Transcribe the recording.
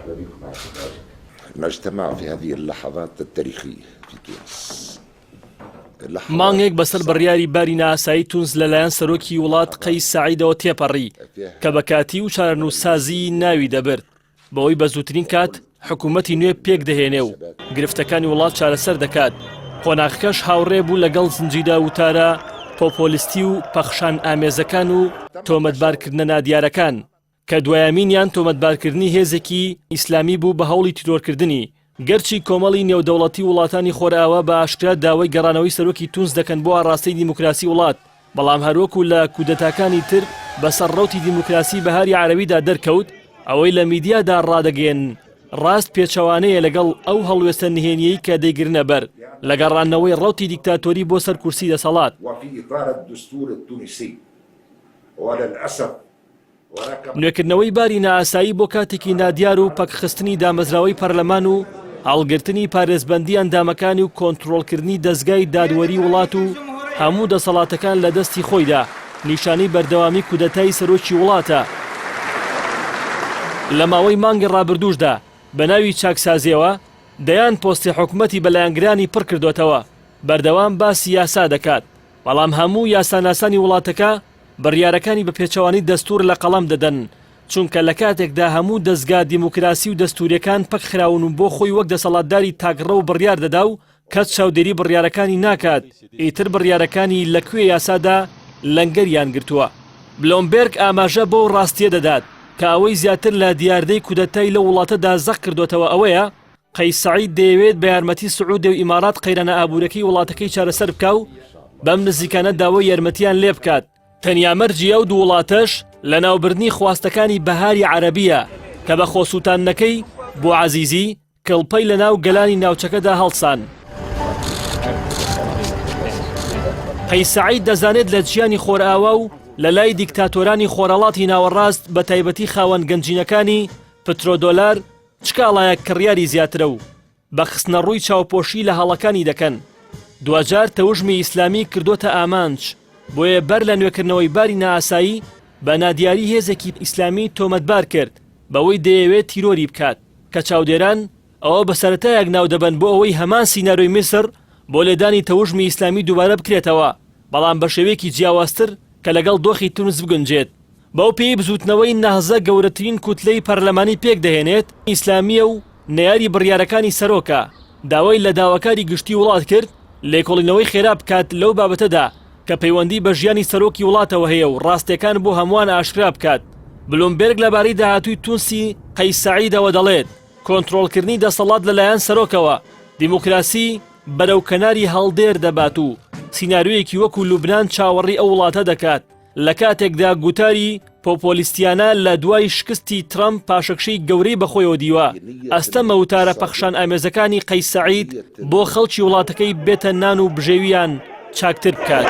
مرحبا بكم نجتمع في هذه اللحظات التاريخية في تونس. مانگێک بەسەر بڕیاری باری نائاسایی تونس لەلایەن سەرۆکی وڵات قەیس سەعیدەوە تێپەڕی کە بە کاتی و چارەنووسسازی ناوی دەبرد بەوەی بە زووترین کات حکوومەتی نوێ پێک دەهێنێ و گرفتەکانی وڵات چارەسەر دەکات قۆناغەکەش هاوڕێ بوو لەگەڵ زنجیرە وتارە پۆپۆلیستی و پەخشان ئامێزەکان و تۆمەتبارکردنە نادیارەکان. کە دوایەمینیان تۆمەتبارکردنی هێزێکی ئیسلامی بوو بە هەوڵی تیرۆرکردنی، گەرچی کۆمەڵی نێودەوڵەتی و وڵاتانی خۆرئاوا بە ئاشکرا داوای گەڕانەوەی سەرۆکی تونس دەکەن بۆ ئاڕاستەی دیموکراسی وڵات، بەڵام هەروەکو لە کودەتاکانی تر بەسەر ڕەوتی دیموکراسی بەهاری عەرەبیدا دەرکەوت، ئەوەی لە میدیادا ڕادەگەیەنن ڕاست پێچەوانەیە لەگەڵ ئەو هەڵوێستە نهێنیەی کە دەیگرنە بەر لە گەڕاندنەوەی ڕەوتی دیکتاتۆری بۆ سەر کورسی دەسەڵات. نوێکردنەوەی باری نائاسایی بۆ کاتێکی نادیار و پەکخستنی دامەزراوەی پەرلەمان و هەڵگرتنی پارێزبەندی ئەندامەکانی و کۆنترۆڵکردنی دەزگای دادوەری وڵات و هەموو دەسەڵاتەکان لە دەستی خۆیدا نیشانەی بەردەوامی کودەتای سەرۆکی وڵاتە. لە ماوەی مانگی ڕابردووشدا بە ناوی چاکسازیەوە دەیان پۆستی حکومەتی بە لایەنگرانی پڕکردۆتەوە، بەردەوام باسی یاسا دەکات، بەڵام هەموو یاساناسانی وڵاتەکە بڕیارەکانی بە پێچەوانەی دەستوور لە قەڵەم دەدەن، چونکە لە کاتێکدا هەموو دەزگا دیموکراسی و دەستووریەکان پەکخراون و بۆ خۆی وەک دەسەڵاتداری تاکڕەو بڕیار دەدا و کەس چاودێری بڕیارەکانی ناکات، ئیتر بڕیارەکانی لە کوێ یاسادا لەنگەریان گرتووە؟ بلۆمبێرگ ئاماژە بەو ڕاستیە دەدات کە ئەوەی زیاتر لە دیاردەی کودەتای لەو وڵاتەدا زەق کردۆتەوە ئەوەیە قەیس سەعید دەیەوێت بە یارمەتی سعودیە و ئیمارات قەیرانە ئابوورەکەی وڵاتەکەی چارەسەر بکا و بەم نزیکانە داوای یارمەتیان لێ بکات، تەنیا مەرجی ئەو دوو وڵاتەش لەناوبردنی خواستەکانی بەهاری عەرەبییە کە بە خۆسووتاندنەکەی بوعەزیزی کڵپەی لەناو گەلانی ناوچەکەدا هەڵسان. قەیس سەعید دەزانێت لە جیهانی خۆرئاوا و لە لای دیکتاتۆرانی خۆرهەڵاتی ناوەڕاست بە تایبەتی خاوەن گەنجینەکانی پترۆدۆلار چ کاڵایەک کڕیاری زیاترە و بە خستنەڕووی چاوپۆشی لە هەڵەکانی دەکەن، دواجار تەوژمی ئیسلامی کردۆتە ئامانج، بۆیە بەر لە نوێکردنەوەی باری نائاسایی بە نادیاری هێزێکی ئیسلامی تۆمەتبار کرد بەوەی دەیەوێت تیرۆری بکات، کە چاودێران ئەوە بە سەرەتایەک ناودەبەن بۆ ئەوەی هەمان سیناریۆی میسر بۆ لێدانی تەوژمی ئیسلامی دووبارە بکرێتەوە، بەڵام بە شێوەیەکی جیاوازتر کە لەگەڵ دۆخی تونس بگونجێت. بەو پێیەی بزووتنەوەی نەهزە گەورەترین کوتلەی پەرلەمانی پێکدەهێنێت، ئیسلامییە و نەیاری بڕیارەکانی سەرۆکە، داوای لە داواکاری گشتی وڵات کرد لێکۆڵینەوەی خێرا بکات لەو بابەتەدا کە پەیوەندی بە ژیانی سەرۆکی وڵاتەوە هەیە و ڕاستیەکان بۆ هەمووان ئاشکرا بکات. بلومبێرگ لەبارەی داهاتووی تونسی قەیس سەعیدەوە دەڵێت، کۆنترۆڵکردنی دەسەڵات لەلایەن سەرۆکەوە، دیموکراسی بەرەو کەناری هەڵدێر دەبات و سیناریۆیەکی وەکو لوبنان چاوەڕێی ئەو وڵاتە دەکات. لە کاتێکدا گوتاری پۆپۆلیستیانە لە دوای شکستی ترەمپ پاشەکشەی گەورەی بەخۆیەوە دیوە، ئەستەمە وتارە پەخشان ئامێزەکانی قەیس سەعید بۆ خەڵکی وڵاتەکەی بێتە نان و بژێویان چاکتر بکات.